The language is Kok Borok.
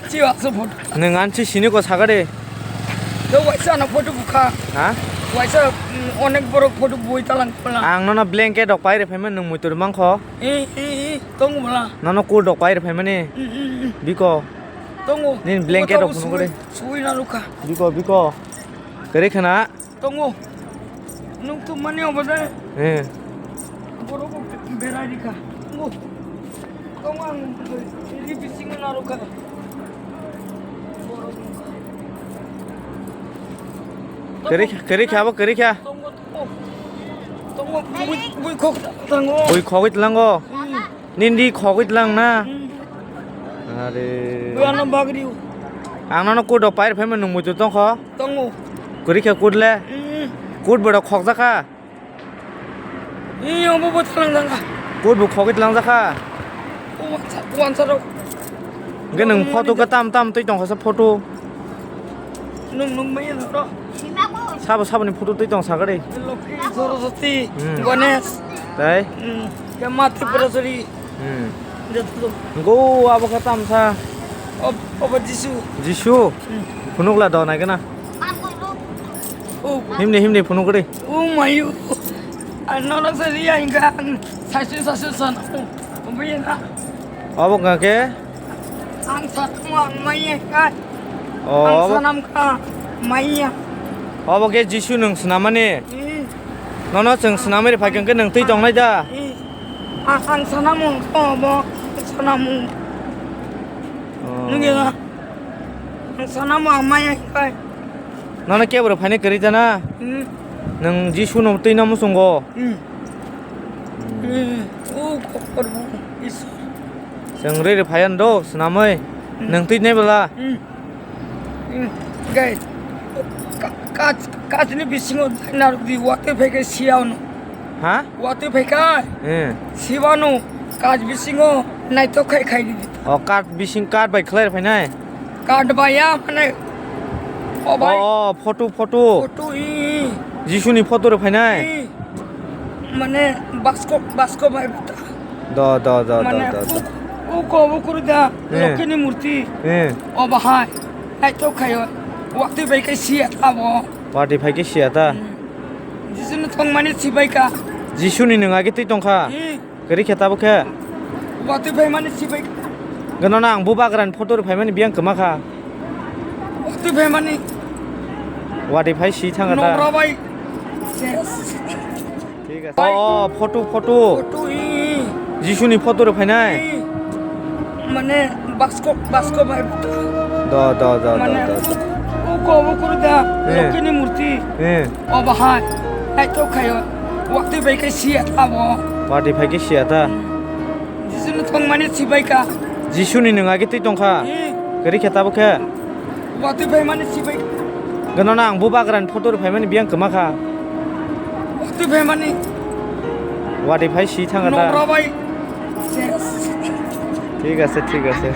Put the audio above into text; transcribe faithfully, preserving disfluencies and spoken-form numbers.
Chiwa so photo. Nwng ansi sini ko sakade. Do waisa na photo bukha. Ha? Waisa, mm, onek borok photo bui talang pala. Ang nono blanket rok paire phaima nwng muitor mangkho. Eh, eh, eh, tongo bala. Nono coat rok paire phaimani. Mm, mm, mm. Biko. Tongo. Nin blanket rok phunukre. Sui na lukha. Biko, biko. Kere khana. Tongo. Nung tumani obo de. Eh. Borok bo berai rikha. Tongo. Tongo ang ri bisingo narwkha. Borok. Kere kha, kere kha, abo kere kha. Tongo, tongo. Tongo, bui, bui khok tango. Bui khogwi tlango. Hmm. Nini khogwi tlang na? Hmm. Are. Buya no bagri. Ang nono coat rok pair phaima nwng muitu tongkho. Tongo. Kwrwi khe coat le? Hmm. Coat bo rok khokjakha? Ee, obo bo tlang janga. Coat bo khogwi tlang jakha? O wansa, wansa rok. Hwnkhe nwng photo khe tam tam twi tongkha sa photo. Nwng, nwng maya noro. Sabo, saboni photo twi tong sakari. Lokhi, Saraswati, hmm. Ganesh. Tai? Hmm. Khe ma Tripuraswari. Hmm. Joto. Go abo khe tamsa. Ob-, obo Jisu. Jisu? Hmm. Phunukla do nai gana. Oh. Himni, himni phunukri. Oh mayu. Ang nono sa riya hingka ang sasu sasu san. Obo yena. Abo kake? Ang sanam ang maya kai. Oh, ang abo sanam ka maya. Obo ke Jisu nwng snamani? Hmm. Nono chwng snamwi rw phaikha hwnkhe nwng twi tongnai da? Hmm. Ang, ang sanam ang ko obo sanam. Oh. Nungya. Ang sanam ang maya kai. Nono kebo rw phainai kwrwi jana? Hmm. Nwng Jisu no twi no muchungo? Hmm. Hmm. O kokor bo Isor. Chwng rwi rw phaiya do swnamwi. Hmm. Nwng twi nai bwla? Hmm. Hmm. Gai. Ka-, kach, kachni bisingo narwk di watwi phai khe siya ono. Ha? Watwi phai kha. Hmm. Sibano kach bisingo naithok khai khai di. O kach bising kach bai khlai rw phainai? Kach bai ya mane. O bai. O, o, photo, photo. Photo i, i. Jisuni photo rw phainai? I. Mane basko, basko bai bata. Do, do, do, do, mane do, do. U-, uko, uko da, eh. Lokhini murti. Eh. O bahai. Naithok khayo. Watwi bai khe siya ta bo. Watwi phai khe siya ta? Hmm. Jisuni thwngmani sibai kha. Jisuni nwng age twi tongkha? Hmm. Kwrwi khe tabuk khe? Watwi phaimani sibai kha. Gwnano ang bubagrani photo rw phaimani biyang kwma kha. Watwi phaimani. Watwi phai si thangkha ta? Nogra bai. Yes. Thik ase. O, o, photo, photo. Photo, i. Jisuni photo rw phainai? I. Mane, basko, basko bai. Do, do, do, do, mane, do, do. U-, uko, uko da, eh. Lokhini murti. Eh. O bahai. Naithok khayo. Watwi bai khe siya ta bo. Watwi phai khe siya ta? Hmm. Jisuni thwngmani sibai kha. Jisuni nwng age twi tongkha? Hmm. Kwrwi khe tabuk khe? Watwi phaimani sibai. Gwnano ang bubagrani photo rw phaimani biyang kwma kha. Watwi phaimani. Watwi phai si thangkha ta? Nogra bai. Yes. Thik ase, thik ase.